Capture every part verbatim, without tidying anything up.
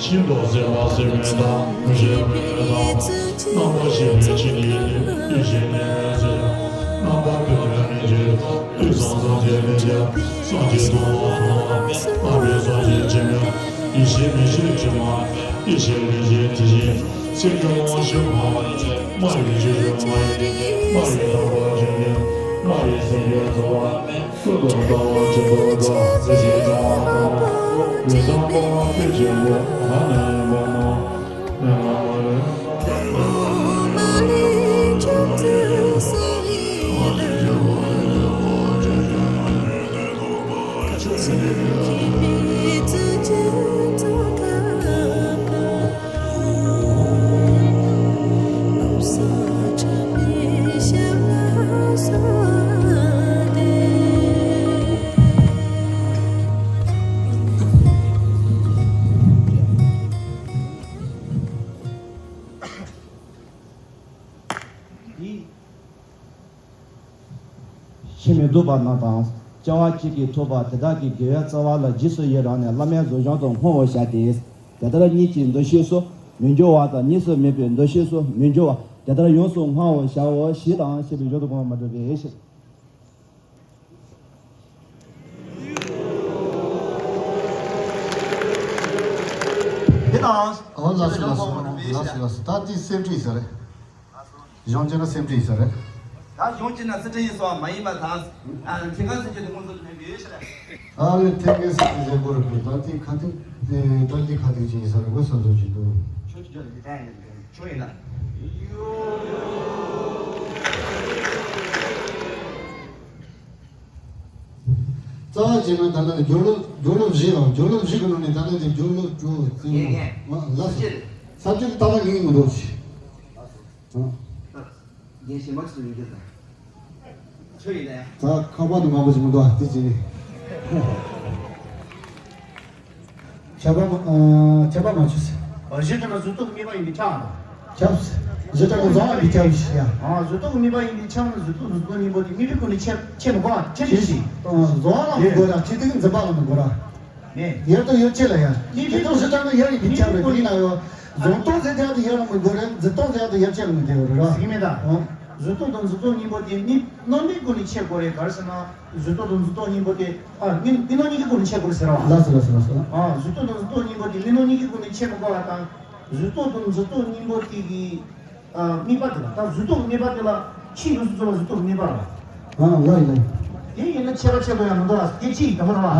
ཤིན་ཏུ་སེམས་པ་སེམས་མེད་དང་མི་ཤེས་མེད་དང་རྣམ་པར་ཤེས་པའི་ཆོས་ཉིད་ཡིན་ཏེ། ཡེ་ཤེས་ཉིད་མེད་ཟེར་ཡང་རྣམ་པར་གྲོལ་བའི་མིང་ཆོས་ཡོད་དང་། དུས་གསུམ་སངས་རྒྱས་མིང་ཆོས་སངས་རྒྱས་སྟོང་ལ་སོགས་པ་རྣམ་པའི་སངས་རྒྱས་ཆོས་ཅན། ཡེ་ཤེས་མིང་ཆོས་ཆོས་མ་ཡིན། ཡེ་ཤེས་མིང་ཆོས་དེ་བཞིན་སེམས་ཀྱི་དབང་ཕྱུག་སྨྲ་བ་ཡིན། སྨྲ་བའི་ཆོས་ཅན་མ་ཡིན། སྨྲ་བའི་དམ་པ་ཆོས་ཉིད། སྨྲ་བའི་སེམས་ཀྱི་རྩ་བ། ཀུན་ཏུ་ལྟ་བ་ཇི་ལྟར་ལྟ། ཇི་ཞིག་བྱ་བ་ལྟ་བ། ཡོན་ཏན་སྤོང་བ་སྟེ་ཆེན་པོ་གང་ན་ཡང་སྤོང་ངོ་། ཤེས་མི་སྡུག་པ་རྣམས་དང་། སྐྱེ་བ་གཅིག་གིས་ཐོབ་པ་དེ་དག་གི་དགེ་བའི་རྩ་བ་ལ་རྗེས་སུ་ཡི་རང་ནས་བླ་མའི་གཟུགས་བྱད་དུ་བསྔོའོ་བྱ་སྟེ། དེ་ལྟར་གཉིས་ཀྱི་འདུ་ཤེས་སུ་མི་འགྱུར་བ་དང་། གཉིས་སུ་མེད་པའི་འདུ་ཤེས་སུ་མི་འགྱུར་བ་དེ་ལྟར་ཡོངས་སུ་བསྔོའོ་བྱའོ། ཞེས་དང་ཞེས་པའི་མཇུག་ཏུ་གོང་མ་འགྲུབ་པའི་ཕྱིར། དེ་དང་། ཨོ་ལགས་སོ་ལགས་སོ་ལགས་སོ་ལགས་སོ། ད་དེ་སེམས་ཁྲིད་ཟེར་རེད། གཞུང་བྱས་ན་སེམས་ཁྲིད་ཟེར་རེད། ད་གཞུང་བྱས་ན་སེམས་ཁྲིད་ཡིན་སོང་མ་ཡིན་པ་དང་། ཨ་ནི་ཐེག་དཀའི་སེམས་བསྐྱེད་དེ་མངོན་སུམ་དུ་མེད་པའི་ཕྱིར། ཨ་ནི་ཐེག་དཀའི་སེམས་བསྐྱེད་ཟེར་དགོས་རེད་པས། ད་དེ་ཁ་ཐུག་དེ་ད་དེ་ཁ་ཐུག་ཅིག་ཡིན་ས་རེད། དགོས་བསམ་ཚུལ་ཅིག་འདུག་ཁྱོད་ཀྱི་ཁྱོད་ཡིན་ན། ཁྱོད་ཡིན་ན། རྩ་བ་བྱས་ན་ད་ལྟ་ནས་སྦྱོར་ཀློག་སྦྱོར་ཀློག་བཞི་ཡང་སྦྱོར་ཀློག་བཞི་གི་ནང་ནས་ད་ལྟ་ནས་སྦྱོར་ཀློག་དྲུག་ཙམ་ལ་ལ་ས་བཅུ་ལ་ད་ལྟ་ངེས་མི་འདུག་ཅི། ཨ། ངས་གཞན་པ་ཅིག་ཡིན་གྱི་ད། ཆོས་ཡིན་ལས། ད་ཁ་པར་དུ་མང་པོ་ཞིག་མི་འདུག་ཨ་དེ་ཅི་རེད། ཆད་པ་མ་ཨ་ཆད་པ་མ་བྱུང་ཟེར། ཨ་གཞི་དྲངས་ན་གཟུགས་སྟོབས་དམིགས་པ་ཡིན་པའི་ཆ་ལ། ཆབ་ཟེར། གཞི་དྲངས་ན་རྫོགས་པའི་ཆ་ཡིན་ཟེར་ཡ། ཨ་གཟུགས་སྟོབས་དམིགས་པ་ཡིན་པའི་ཆ་ལ་གཟུགས་སྟོབས་གཟུགས་སྟོབས་གཉིས་པོ་དེ་དམིགས་པའི་སྒོ་ནས་ཆད་ཆད་མི་དགོས་ཨ་ཆད་མི་ཤེས། རྫོགས་ལ་མི་དགོས་ར་ཆེད་དུ་འཛིན་པ་ལ་མི་དགོས་ར། ནས། ཡར་དང་ཡར་ཆད་ལ་ཡ། དེ་དང་གཞི་དྲངས་ན་ཡར་ཡིན་པའི་ཆ་རེད་དེ་ཡིན་ན་ཡང་། གཟུགས་སྟོབས་ཟེར་དེ་ཡར་ལ་མི་དགོས་རེད། འཛིན་སྟོབས་ཟེར་དེ་ཡར་ཆད་ལ་མི་དགོས་རེད་ར། ཟིག་མེད་ད། ཨོ། གཟུགས་སྟོབས་དང་འཛིན་སྟོབས་གཉིས་པོ་དེ་དམིགས་རྣམ་དམིགས་སྒོ་ནས་ཆད་དགོས་རེད་ག་རེ་ཟེར་ན། གཟུགས་སྟོབས་དང་འཛིན་སྟོབས་གཉིས་པོ་དེ་ཨ་དམིགས་དམིགས་རྣམ་གཉིས་ཀའི་སྒོ་ནས་ཆད་དགོས་རེད་ཟེར་བ། ལགས་སོ་ལགས་སོ་ལགས་སོ། ཨ་གཟུགས་སྟོབས་དང་འཛིན་སྟོབས་གཉིས་པོ་དེ་དམིགས་རྣམ་གཉིས་ཀའི་སྒོ་ནས་ཆད་མི་དགོས་པ་དང་། གཟུགས་སྟོབས་དང་འཛིན་སྟོབས་གཉིས་པོ་དེ་གི་ཨ་དམིགས་པ་དེ་ལ་ད་གཟུགས་སྟོབས་དམིགས་པ་དེ་ལ་ཕྱིའི་ཡུལ་སོ་སོ་ལ་གཟུགས་སྟོབས་དམིགས་པ་ལ། ཨ་ལ་ཡིན་ལ་ཡིན། དེ་ཡིན་ན་ཁྱད་པར་ཆེ་བ་ཡང་མི་འདུག་ཨ་སྐད་ཅིག་དང་པོ་ར་བ། ཨ་ཨ།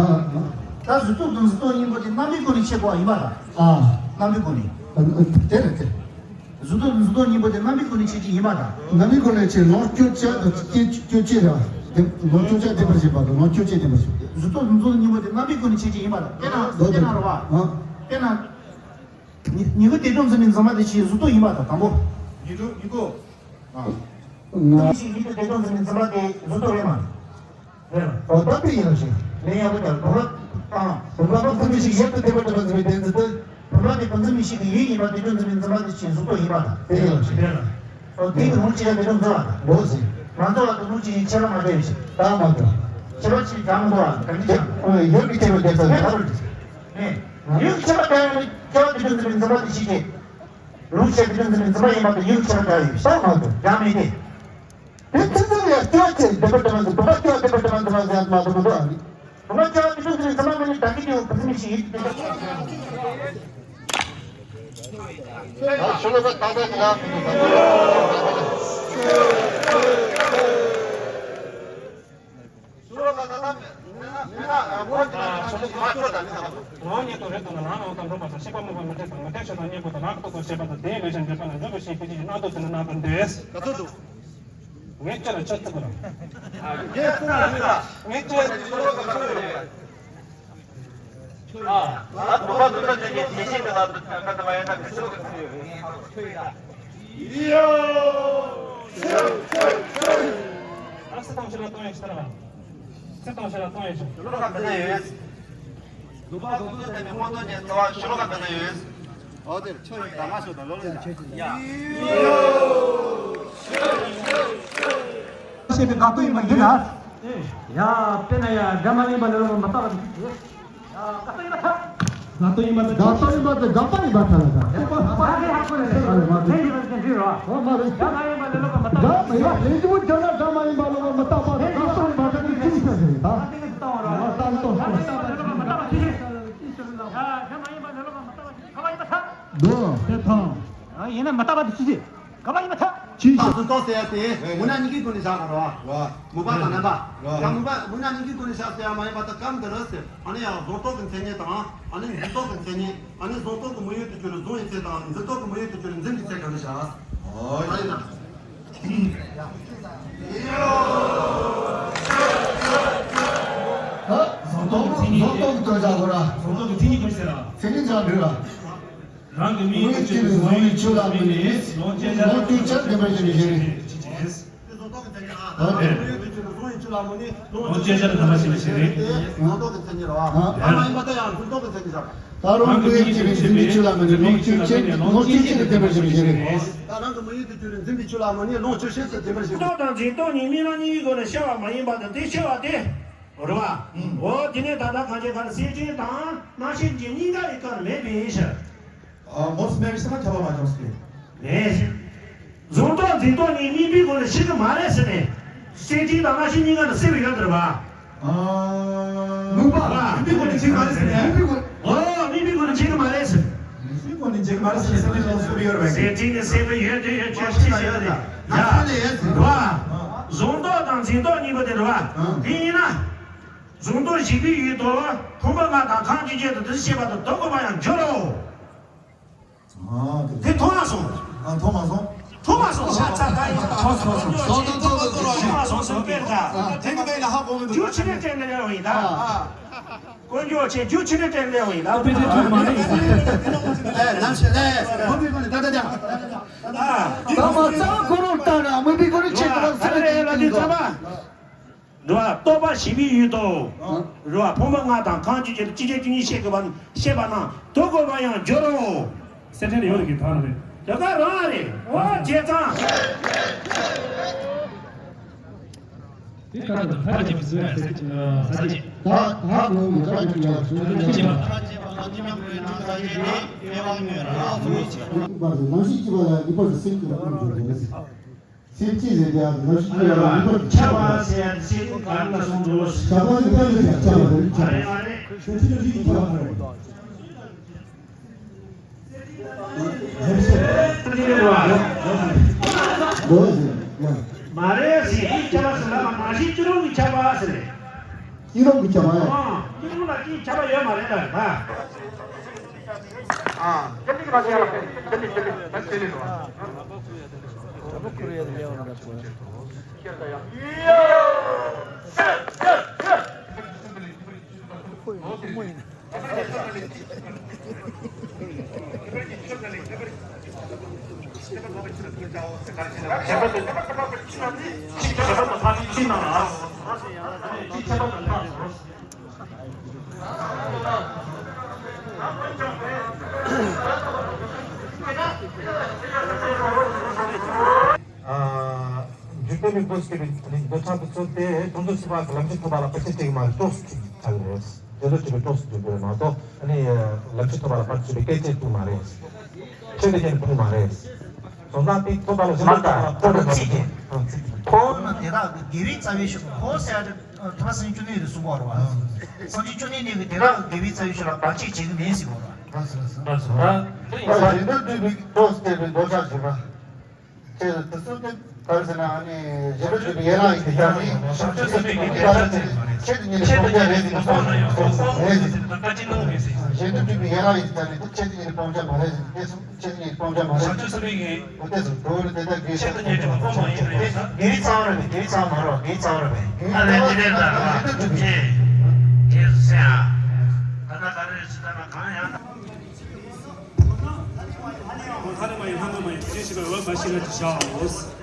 ད་གཟུགས་སྟོབས་དང་འཛིན་སྟོབས་གཉིས་པོ་དེ་རྣམ་པའི་སྒོ་ནས་ཆད་དགོས་པ་ཡིན་པ་དང་། ཨ། རྣམ་པའི་སྒོ་ནས། ཨ་ཨ་དེ་རེད་དེ། གཟུགས་སྟོབས་དང་འཛིན་སྟོབས་གཉིས་པོ་དེ་རྣམ་པའི་སྒོ་ནས་ཆད་ཀྱི་ཡིན་པ་དང་། རྣམ་པའི་སྒོ་ནས་ཆད་ལོངས་སྤྱོད་བྱ་དང་སྐྱེ་སྤྱོད་བྱེད་ར། དེ་ལོངས་སྤྱོད་བྱ་བདེན་པར་བཞེད་པ་དང་ལོངས་སྤྱོད་བྱེད་བདེན་པར་བཞེད། གཟུགས་སྟོབས་དང་འཛིན་སྟོབས་གཉིས་པོ་དེ་རྣམ་པའི་སྒོ་ནས་ཆད་ཀྱི་ཡིན་པ་དང་དཔེར་ན། ལོ་དཔེར་ན་དེ་ར་བ། ཨ། དཔེར་ན། ཉི་ཉི་གུ་དེ་ཅུང་ཟད་མི་འཛིན་པ་དེ་ཆེས་གཟུགས་སྟོབས་ཡིན་པ་དང་དང་པོ། ཉི་གུ་ཉི་གུ། ཨ། ང་། ཉི་གུ་དེ་ཅུང་ཟད་མི་འཛིན་པ་དེ་གཟུགས་སྟོབས་རེད་མ། རེད། ཨོ་ད་དཔེ་ཡིན་ལ་ཞིག་ལན་ཡག་པོ་ཀྱང་བུམ་པ། ཨ། བུམ་པ་པ་ཁུ་མི་ཞིག་ཡོད་དུ་དེ་པ་དེ་པ་འཛིན་པའི་བདེན་འཛིན་དེ། བུམ་པ་དེ་ཁུ་འཛིན་མི་ཞིག་གི་ཡུལ་ཡིན་པ་དེ་ཅུང་ཟད་མི་འཛིན་པ་དེ་ཆེས་གཟུགས་སྟོབས་ཡིན་པ་དང་དཔེ་ཡིན་ལ་ཞིག་རེད་ལ། ཨོ་དེ་གི་ལུང་ཅི་ཡང་དེ་ཅུང་འཛིན་པ་དང་། ལོ་ཟིན། མ་འཛིན་པ་དང་ལུང་ཅི་ཡིན་ཁྱད་པར་མ་འདས་ཞིག་ད་མ་འདས། ཁྱད་པར་ཅི་གང་འདུག་ཨ་གང་ཅི་ཀྱང་། ཡོད་ཀྱི་ཁྱད་པར་འདས་ཚར་ད་རུང་། ནས། ཡུལ་ཁྱད་པར་ལྟ་བའི་སྐྱེ་བ་དུས་རྒྱུན་འཛིན་པའི་འཛིན་པ་དེ་ཤེས་ཀྱི། ལུགས་ཤེས་དུས་རྒྱུན་འཛིན་པའི་འཛིན་པ་ཡིན་པ་དེ་ཡུལ་ཁྱད་པར་ལྟ་བའི་ས་མ་གཏོགས་ཡང་མེད་དེ། དེ་ཚིག་ཚིག་ལ་སྐྱེ་བ་ཆེ་བདེ་བར་དྲན་པ་འཛིན་པ་སྐྱེ་བ་བདེ་བར་དྲན་པ་འཛིན་པ་ཟེར་ཡ་མ་གཏོགས་མི་འདུག་ཨ་ནི། བུ་མོ་སྐྱེ་བ་དུས་རྒྱུན་འཛིན་པའི་འཛིན་པ་མ་ནི་བདག་གི་སྐྱེ་བོ་བུ་མི་ཤེས་ཡིན་དེ། ད་ཤོ་ལོ་ཀ་ཏག་ཏག་གི་ལ། རང་ཉིད་དུ་རེ་དོན་ལ་རང་ངོ་དང་འགྲོ་བ་དང་ཤེས་པ་མོས་པ་མི་འདྲེས་དང་མི་འདྲེས་ཆོས་དང་གཉེན་པོ་དང་རང་གི་ཐོག་ཏུ་བྱེད་པ་དང་དེའི་ལས་ཀྱང་འདོད་པ་ལ་འཇུག་པའི་ཕྱིར་ཁྱེད་ཀྱིས་སྣང་སྟོབས་དེ་ནི་སྣང་སྟོབས་འདོད། ངས་ཁྱོད་ལ་ཆོས་ཐུབ་པ་རེད། ངས་ཁྱོད་ལ་ཆོས་ཐུབ་པ་རེད། ཨ་ད་དུ་བ་དུ་ད་དེ་གའི་དེ་ཤེས་དེ་ལ་དུ་ཁ་ད་མ་ཡ་ད་གི་ཆོས་ཐུབ་པ་རེད། ཡོ། ཨ་སི་ཐང་ཆེ་ལ་གཏོང་ཡ་ཆེ་ལ། སེམས་གཏོང་བྱེད་ལ་གཏོང་ཡོད་ཅིང་། ཤོ་ལོ་ཀ་འདི་ན་ཡོད། ནུས་པ་སོ་སོའི་སྟེང་ནས་མངོན་རྟོགས་ཅན་འཚོ་བ་ཤོ་ལོ་ཀ་འདི་ན་ཡོད། ཨོ་དེར་ཆོས་ཡིན་དྲ་མ་ཤོ་དང་ལོ་ལོ་ཡ། ཤེས་པའི་དགག་པ་ཡིན་པ་འདི་ལ། ཡ་དཔེར་ན་ཡ་དགྲ་མ་ཡིན་པ་ལ་ལོག་པ་མི་རྟག་པ་འདི་ཡོད། དགག་པ་ཡིན་པ་དང་དགག་པ་ཡིན་པ་དང་དགག་པ་ཡིན་པ་ཐ་ལ་དང་། ཨ་རེ་མ་རེད། དགག་པ་ཡིན་པ་ལ་ལོག་པ་མི་རྟག་པ། དགག་པ་ཡིན་པ་ལ་ལོག་པ་མི་རྟག་པ། དགག་པ་ཡིན་པ་ལ་ལོག་པ་མི་རྟག་པ་དང་དགག་པ་ཡིན་པ་ཐ་ལ་ཅི་ཞིག་ཟེར་རེད་ད། ཨ་ལྟ་ལྟ་ལྟ། དགག་པ་ཡིན་པ་ཐ། དོ། དེ་ཐང་། ཡིན་ན་མི་རྟག་པ་དེ་ཅི་ཞིག་དགག་པ་ཡིན་པ་ཐ། ཅི་ཞིག་གཟུགས་སྟོབས་ཟེར་ཡ་དེ་མུ་ན་གཉིས་ཀའི་སྒོ་ནས་བཞག་དགོས་རེད་བ། མུ་པ་དང་རྣམ་པ། ཡང་མུ་པ་མུ་ན་གཉིས་ཀའི་སྒོ་ནས་བཞག་ཟེར་ཡ་མ་ཡིན་པ་ད་སྐབས་འདི་རེད་ཟེར། ཨ་ནི་ཡང་གཟུགས་སྟོབས་ཀྱི་མཚན་ཉིད་དང་ཨ་ནི་འཛིན་སྟོབས་ཀྱི་མཚན་ཉིད། ཨ་ནི་གཟུགས་སྟོབས་ཀྱི་དམིགས་ཡུལ་དུ་གྱུར་གཟུང་བའི་ཚེ་དང་འཛིན་སྟོབས་ཀྱི་དམིགས་ཡུལ་དུ་གྱུར་འཛིན་པའི་ཚེ་གང་ལ་བཞག་ཨོ་ཡིན་ན། ད་གཟུགས་སྟོབས་ཀྱི་མཚན་ཉིད་གཟུགས་སྟོབས་ཀྱི་སྟོབས་བཞག་དགོས་ར། གཟུགས་སྟོབས་ཀྱི་མཚན་ཉིད་ཀུན་ཟེར་ར། མཚན་ཉིད་ཀྱང་འདུས་ར། རང་གི་དམིགས་ཡུལ་དུ་གྱུར་གཟུང་བའི་ཆོས་ལ་དམིགས་ནས་ལོངས་སྤྱོད་བྱ་ལོངས་སྤྱོད་བྱ་བདེན་པར་བཞེད་པའི་ཕྱིར། ལོངས་སྤྱོད་བྱ་ལ་དམ་པ་བྱེད་པའི་ཕྱིར་རེད། ད་རུང་དམིགས་ཡུལ་གྱི་རིགས་འཛིན་པའི་ཆོས་ལ་དམིགས་ནས་ལོངས་སྤྱོད་བྱེད་ལོངས་སྤྱོད་བྱེད་ལ་དམིགས་ནས་ལོངས་སྤྱོད་བྱེད་ལ་བདེན་པར་བྱེད་པའི་ཕྱིར་རེད། ད་རང་གི་དམིགས་ཡུལ་དུ་གྱུར་འཛིན་པའི་ཆོས་ལ་དམིགས་ནས་ལོངས་སྤྱོད་བྱེད་ལ་བདེན་པར་བྱེད་པའི་ཕྱིར། གཟུགས་སྟོབས་དང་འཛིན་སྟོབས་གཉིས་དམིགས་རྣམ་གཉིས་ཀྱི་སྒོ་ནས་ཤེས་པ་མ་ཡིན་པ་དང་དེ་ཤེས་པ་དེ་རེད་བ། འོ་དེ་ནས་ད་ལྟ་གང་བྱས་ག་ལ་སེམས་ཅན་དང་རྣམ་ཤེས་ཀྱི་གཉིས་ཀ་ཡི་སྐབས་མེད་པའི་ཕྱིར། ཨ་མོ་སུ་མེ་རི་སེ་མ་ཁྱབ་པ་མ་བྱུང་སྟེ། རེད། གཟུགས་སྟོབས་འཛིན་སྟོབས་གཉིས་དམིགས་པའི་སྒོ་ནས་ཤེས་ཀྱི་མ་རེད་ཟེར་ནས། སེམས་ཅན་དང་རྣམ་ཤེས་གཉིས་ཀ་ནི་སེལ་བའི་ཡོད་དེ་རེད་བ། ཨ། དམིགས་པ་དམིགས་པའི་སྒོ་ནས་བྱེད་ཀྱི་མ་རེད་ཟེར་ནས། དམིགས་པའི་སྒོ། ཨོ་དམིགས་པའི་སྒོ་ནས་བྱེད་ཀྱི་མ་རེད་ཟེར། དམིགས་པའི་སྒོ་ནས་བྱེད་ཀྱི་མ་རེད་ཟེར་ནས་སེམས་ཅན་ལ་སེལ་བའི་ཡོད་རེད་བ། སེམས་ཅན་ནི་སེལ་བའི་ཡོད་དེ་ཡོད་ཅེས་ཤེས་ཀྱི་ཡོད་རེད། ཡ། རེད་བ། གཟུགས་སྟོབས་དང་འཛིན་སྟོབས་གཉིས་པོ་དེ་རེད་བ། དེ་ཡིན་ན། གཟུགས་སྟོབས་བཞི་པའི་ཡུལ་དུ་ཕུང་པོ་ལྔ་དང་ཁམས་ཀྱི་རྒྱུད་དུ་དེ་ཤེས་པ་དང་དོན་གོ་བ་ཡང་འགྱུར་རོ། ཨ་དེ་མཐོང་མ་སོང་། ཨ་མཐོང་མ་སོང་། མཐོང་མ་སོང་ཤ་ཚ་ད་ཡིན། མཐོང་སོང་མཐོང་སོང་མཐོང་མ་སོང་ཟེར་དཔེར་ད། དེ་གི་མེད་ན་ཧ་གོ་མི་འདུག་རྒྱུ་ཆི་རེད་དྲན་ལེ་ཡོང་ཡིན་ད། དཀོན་མཆོག་ཆེ་རྒྱུ་ཆི་རེད་དྲན་ལེ་ཡོང་ཡིན་ད། དཔེ་དེ་ཐུག་མ་རེད། ཨེ་ནམ་ཞིག་ལས་ཁོ་བོའི་སྒོ་ནས་ད་ད་ད། ད་མ་རྩ་བ་ཁོ་རང་བཏང་ དམིགས་པའི་སྒོ་ནས་ཆེད་དུ་ལ་ཟེར་བ་ཅིག་ལ་དུས་ཙམ་པ། རེད་བ། རྟོགས་པ་བྱིས་པའི་ཡུལ་དུ། རེད་བ། ཕུང་པོ་ལྔ་དང་ཁམས་ཀྱི་རྒྱུད་ཅི་བྱེད་ཅི་ནུས་ཤེས་དགོས་པ་ཤེས་པ་རྣམས་དུ་བཀོད་པ་ཡང་སྦྱོར་རོ། སེམས་ཅན་ཡོད་རེད་ཀྱི་ཐང་རེད། དེ་ག་རང་རེད། འོ་བྱས་ཙང་། དེ་ག་ལ་ཕར་གྱི་བཟོས་ཟེར་གྱི་ས་གཅིག་ད་ད་ངོ་མི་ཚ་གི་ཡ་བཟོས་ཟེར་གྱི་ལ། ནང་བཞིན་གྱི་བ་ལ་ངེས་པར་དུ་སེམས་ཀྱི་བ་ཀུན་འབྱུང་དགོས་ཟེར། སེམས་ཅན་ཟེར་ཡ་ནང་བཞིན་གྱི་བ་ལ་ངེས་པར་དུ་ཁྱབ་པ་ཟེར་ཡ་དེ་སེམས་ཀྱི་ག་རེ་ལ་སོང་འགྲོ། ཁྱབ་པ་ནི་ཁྱབ་པ་རེད། ཁྱབ་པ་རེད། ཁྱབ་པ་རེད། མ་རེད་ཟེར། ཡིན་ཁྱབ་པ་ཟེར་ལ་མ་གཞི་སྤྱི་རོང་གི་ཁྱབ་པ་ཟེར། སྤྱི་རོང་གི་ཁྱབ་པ་ཡ། ཨ། སྤྱི་རོང་ལ་ཅིག་ཁྱབ་པ་ཡོད་མ་རེད་ད་ད། ཨ། ཅི་ལིག་མ་ཟེར་ཡ་ཅི་ལིག་ཅི་ལིག་ད་ཅི་ལིག་རེད་བ། འཇུག་པའི་མི་ཕོ་སྐྱེ་བའི་འདོད་ཆགས་དུ་ཚུད་དེ་ཁོང་ཚོ་སྲིད་པ་གི་ལམ་ཁྱེར་ཐོབ་པ་ལ་ཕལ་ཆེར་སྐྱེ་གི་མ་རེད། ཏོག་ཙམ་ཆགས་ཀྱི་རེད། དེ་ཚོ་ཆེ་བའི་ཏོག་ཙམ་འདུས་པ་མ་གཏོགས་ཨ་ནི་ལམ་ཁྱེར་ཐོབ་པ་ལ་ཕར་ཆེ་བའི་སྐད་ཆ་ཐུབ་མ་རེད། ཆེ་བའི་རྐྱེན་ཐུབ་མ་རེད། སོང་ཙང་དེ་ཐོབ་པ་ལ་ཞེ་མ་ལྟ་ཐོབ་པ་ཚིག་གི་ཚིག་གི་ཁོ་ན་དེ་དག་གི་དགེ་བའི་རྩ་བའི་ཤུགས་ཁོ་ཟེར་ཡ་དེ་ཐ་སང་ཆུ་ནས་དེ་གསུང་གོ་ར་བ། སང་ཆུ་ནས་ནས་གི་དེ་དག་གི་དགེ་བའི་རྩ་བའི་ཤུགས་ལ་བར་ཆད་བྱེད་གི་མེད་ཟེར་གོ་ར། རེད་སོ་རེད་སོ། རེད་སོ། ད་གཞན་དོན་སྒྲུབ་པའི་ཏོག་ཙམ་སྐྱེ་བའི་འདོད་ཆགས་བྱེད་པ། ཁྱེད་དེ་ཚོ་དེ་ག་རེ་ཟེར་ན་ཨ་ནི་གཞན་དོན་སྒྲུབ་པའི་ཡན་ལག་ཡིན་དེ་ཀྱང་ནི་བྱང་ཆུབ་སེམས་དཔའི་གི་ཆེད་དུ་ཉིད་ནས་སྤང་བྱ་རེད་ཟེར་ནས་སོང་རེད་ཟེར། གཞན་དོན་སྒྲུབ་པའི་ཡན་ལག་ཡིན་དེ་ཀྱང་ནི་དེ་ཆེད་དུ་ཉིད་ནས་སྤང་བྱ་མ་རེད་ཟེར་ནས་སོང་། ཆེད་དུ་ཉིད་ནས་སྤང་བྱ་མ་རེད། བྱང་ཆུབ་སེམས་དཔའི་གི་འོ་དེ་ཚོ་གྲོགས་ནི་དེ་ལྟར་དགེ་ཆེད་དུ་ཉིད་ནས་སྤོང་བ་ཡིན་པས་དེ་ན། དགེ་བའི་རྩ་བ་རེད་པས། དགེ་བའི་རྩ་བ་མ་རེད་པ། དགེ་བའི་རྩ་བ་མ་རེད་པས། ཨ་ལས་འདི་ལས་ད་ར་བ་ཆེད་དུ་སྒྲུབ་པའི་ཆེད། དེ་ཟེར་ཨ། ད་ལྟ་ག་རེ་ཟེར་ད་ན་གང་ཡང་། ཁོང་ཐ་རེ་མ་ཡིན་ལྷ་མོ་མ་ཡིན་དེ་ཞིག་ལ་འོད་འབར་ཞིག་ལ་ཅི་བྱའོ།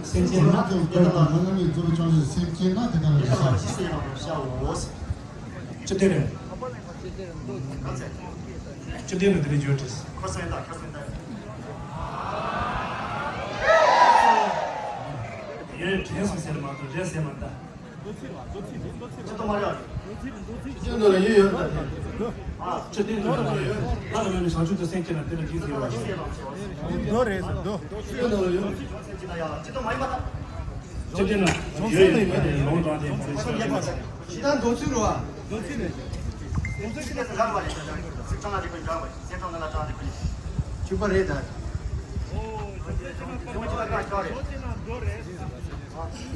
སེམས་ཅན་ན་དེ་ལྟར་ལ་སེམས་ཅན་ན་དེ་ལྟར་ལ་བྱ། ཅི་སྟེ་རེད། ཅི་སྟེ་རེད་དེ་རེད་བརྗོད་དྲིས། ཡོད་དྲན་སོང་ཟེར་མ་གཏོགས་རེད་ཟེར་མ་ད། ཅི་ཏོ་མ་རེད། ཅི་ཏོ་ལ་ཡོད་ཡོད་ད། ཅི་སྟེ་རེད་ད། ད་ལ་ཡོད་ནི་བྱང་ཆུབ་ཏུ་སེམས་ཅན་ལ་དེ་ལ་རྗེས་ཟེར་བ། མདོ་རེད་ཟེར་མདོ། ཅི་ཏོ་ལ་ཡོད། ཅི་ཏོ་མ་ཡིན་པ་ད། ཅི་སྟེ་ན་ཡོད་ཡོད་ཡོད་ལོང་དྲང་དེ་མ་རེད། ཅི་ད་མདོ་ཚིག་རུ་བ། མདོ་ཚིག་ནས། མདོ་ཚིག་ནས་ཟེར་རག་པ་རེད་ད། ཚིག་ཀྲང་ལ་རིག་པའི་འཇོག་པ་ཡིན། ཚིག་ཀྲང་ལ་ལ་ཀྲང་རིག་པའི་ནས། བཅུ་པ་རེད་ད། ཡོང་ཚིག་ལ་ཀྲང་རེད།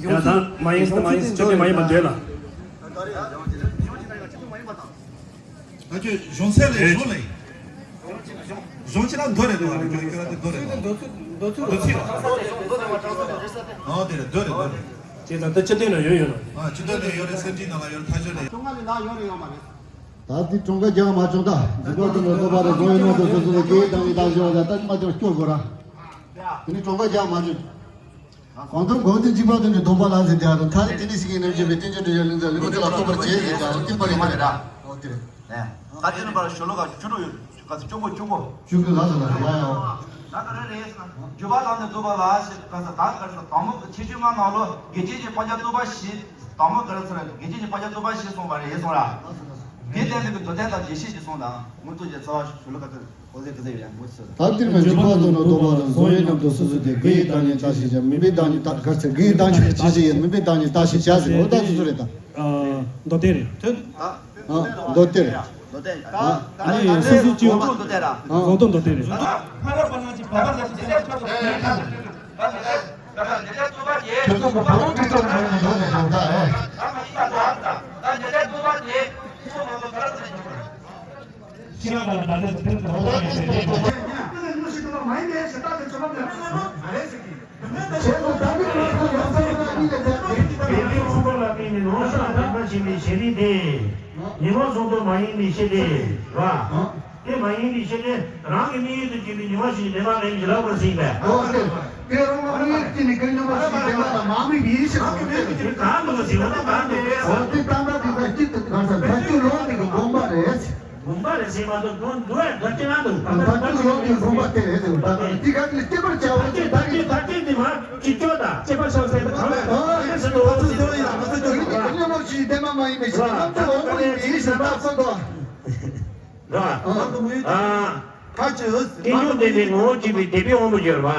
ཡང་ད་མ་ཡིན་ད་མ་ཡིན་ཅི་སྟེ་མ་ཡིན་པ་འདོད་ལ། ད་ཁྱོད་གཞུང་ཚད་ལས་གཞུང་ལས། གཞུང་ཕྱི་ལ་མདོ་རེད་འདུག་བ་རེད། ཁྱོད་ཁྱོད་རང་དེ་མདོ་རེད་འདུག་མདོ་ཚིག་མདོ་ཚིག་ལ། ཨོ་དེ་རེད་མདོ་རེད་མདོ་རེད། དེ་ད་ལྟ་སྤྱི་དོན་ལ་ཡོད་ཡོད་ལ། ཨ་སྤྱི་དོན་ལ་ཡོད་རེད། སེམས་ཅན་ནང་ལ་ཡོད་རེད། ཐ་ཤོད་ལ་ཡོད། ཁྱོད་ང་ལས་ན་ཡོད་རེད་ཡོད་མ་རེད། ད་དེ་གྲངས་ཀ་རྒྱག་མ་བྱུང་ད། འཇིགས་པ་དང་ནི་རྟོག་པ་དང་སྒོ་ཡི་མ་དང་སོ་སོ་ལ་སྐད་དང་ནི་བདག་བཞི་བ་ལ་ད་མ་དེ་སྐྱོར་དགོས་ར། དེ་ནི་གྲངས་ཀ་རྒྱག་མ་བྱུང་། གང་དུ་གང་དུ་འཇིགས་པ་དང་ནི་སྡོམ་པ་ལ་ཟེར་དེ་ཨ་རུ་མཐའ་ནི་དེ་ནི་སྲིད་ཀྱི་རྣམ་བཅད་པའི་རྟེན་ཅན་དྲི་ཡ་ལིང་ཛ་ལི་མ་དེ་ལ་སོགས་པར་བྱེད་ཟེར་དེ་ཨ་རུ་ཏི་པ་ལི་མ་རེད་ར། ཨོ་དེ་རེད། ད་དེ་ནི་པར་ཤོ་ལོ་ཀ་བཅུ་དྲུག་ཡོད། ཀ་ཚ་བཅུ་པོ་བཅུ་པོ། བཅུ་དགུ་ལ་ཟེར་ལ་ཟེར་ཡ་ཡོ། ད་ག་རེ་རེད་ཟེར་ན། རྒྱུ་བ་དང་ནི་བསྡུ་བ་ལ་ཞེས་ཀ་ཚ་ད་ག་རེ་ཟེར་དང་པོ་ཆེ་ཆུང་ལྔ་ནང་ལོ་དགེ་རྒྱས་ཀྱི་ཕན་བྱ་བསྡུ་བ་ཞེས་དང་པོ་ག་རེ་ཟེར་དགེ་རྒྱས་ཀྱི་ཕན་བྱ་བསྡུ་བ་ཞེས་གསུངས་པ་རེད་གསུངས་ར། དེའི་སྟེང་དུ་མདོ་སྡེ་དང་དགེ་བཤེས་ཀྱི་གསུང་དང་མུ་སྟེགས་ཀྱི་རྩ་བ་ཞུ་ལུགས་ཀ་ཏོ་གོ་ཚེ་གི་ཚེ་ཡོད་ཡང་མུ་ཚེ། ད་འདིར་མ་འཇུག་པ་དང་ནོ་ལྡོག་པ་རང་བཟུང་བའི་ལམ་དུ་སོ་སོ་སྟེ། དགེ་བའི་བདག་ཉིད་བརྟག་ཤེས་བྱ། མིན་པའི་བདག་ཉིད་བརྟག་གར་ཚེ། དགེ་བའི་བདག་ཉིད་ཅི་ཞིག་ཡིན། མིན་པའི་བདག་ཉིད་བརྟག་ཤེས་བྱ་ཟེར། འོ་ད་སོ་སོ་རེད་ད། མདོ་སྡེ་རེད། མདོ་སྡེ་རེད། མདོ་སྡེ་རེད། ཨ་ནི་སོ་སོ་སྐྱེ་བོ་མདོ་སྡེ་ར། མདོ་སྡེ་རེད། ཉོན་མོངས་གཟུགས་དང་མ་ཡིན་པའི་ཤེས་པ་དེ་མ་ཡིན་པའི་ཤེས་པ་དེ་རེད་བ། དེ་མ་ཡིན་པའི་ཤེས་པ་དེ་རང་གི་དམིགས་ཡུལ་དུ་གྱུར་པའི་ཉོན་མོངས་ཤིག་བདེན་པ་མེད་པའི་ལབ་པར་ཟིན་པས། འོ་དེ། དེ་རང་གི་དམིགས་ཡུལ་དུ་གྱུར་པའི་ཉོན་མོངས་ཤིག་བདེན་པ་དང་མ་དམིགས་པའི་ཡིད་ཤེས་པ་དེ་རེད། དེ་གང་དུ་མ་ཟིན་པ་དང་གང་དུ་རེད། འོ་དེ་ཏན་ཏན་དེ་དག་གཅིག་ཏུ་གང་ཟེར་ཐག་གཅོད་ལོག་དེ་གི་དགོངས་པ་རེད། དགོངས་པ་རེད་ཟེར་མ་གཏོགས་དོན་འགྲོ་ཡ་དག་ཅི་ན་འདུག་ད་ལྟ་ལོག་གི་དགོངས་པ་དེ་རེད་ཟེར་བ། ད་ལྟ་དེ་ག་ལ་སྐྱེ་བར་བྱ་བ་ཅི་ད་གི་ད་གི་དེ་མ་ཅི་ཅོ་ད་སྐྱེ་བར་བྱ་བ་ཟེར་ཏེ་གང་ལ་ཨ་ཟེར་ཏེ་ཟེར་ཏེ་ཡོད་ཡ་མ་ཟེར་ཏེ་ཉོན་མོངས་ཤིག་བདེན་པ་མ་ཡིན་པའི་ཕྱིར་ན་ནམ་མཁའ་འོག་མིན་པའི་ཡིད་ཤེས་རྟག་སོ་དོ། ར། ཨ། ཁ་ཅིག་ཀུན་འབྱུང་བདེན་པའི་ངོ་བོ་གཅིག་པའི་དད་པའི་དབང་པོ་སྦྱོར་བ།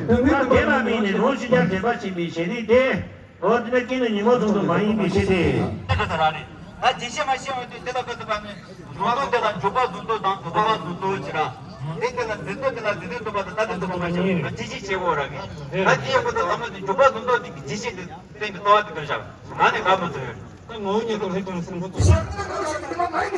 ད་དེ་ལ་དམིགས་ནས་ནོར་ཤེས་བྱ་དྲན་པ་ཆེན་པོའི་ཞེ་ནས་ཏེ། འོ་དེ་ལ་ཀུན་ནས་ཉོན་མོངས་གཟུགས་དང་མ་ཡིན་པའི་ཤེས་ཏེ། ད་དེ་བཤད་མ་ཤེས་འོང་དུས་དེ་ལ་ཀུན་ཏུ་བ་ནི་རང་དོན་དེ་ལ་འཇུག་པ་གཟུང་རྟོག་དང་རྫོགས་པ་གཟུང་རྟོག་ཅེ་ར། དེ་དེ་ལ་འཛིན་རྟོག་དེ་ལ་འཛིན་རྟོག་པ་དང་ལྟ་འཛིན་རྟོག་པ་ཅེས་བརྗོད་བྱེད་འོ་ར་གི། ད་དེའི་སྐོར་དུ་ལམ་ལ་དེ་འཇུག་པ་གཟུང་རྟོག་དེ་གི་རྗེས་ཤེས་དེ་སྟེང་གི་རྟོག་པ་དེ་ཀུན་བཞག་ང་ནི་ང་མ་ཚོ་ཡོད། ད་ངོ་བོ་ཉིད་དུ་ལྷན་ཅིག་སེམས་ཁོ་ཚོ།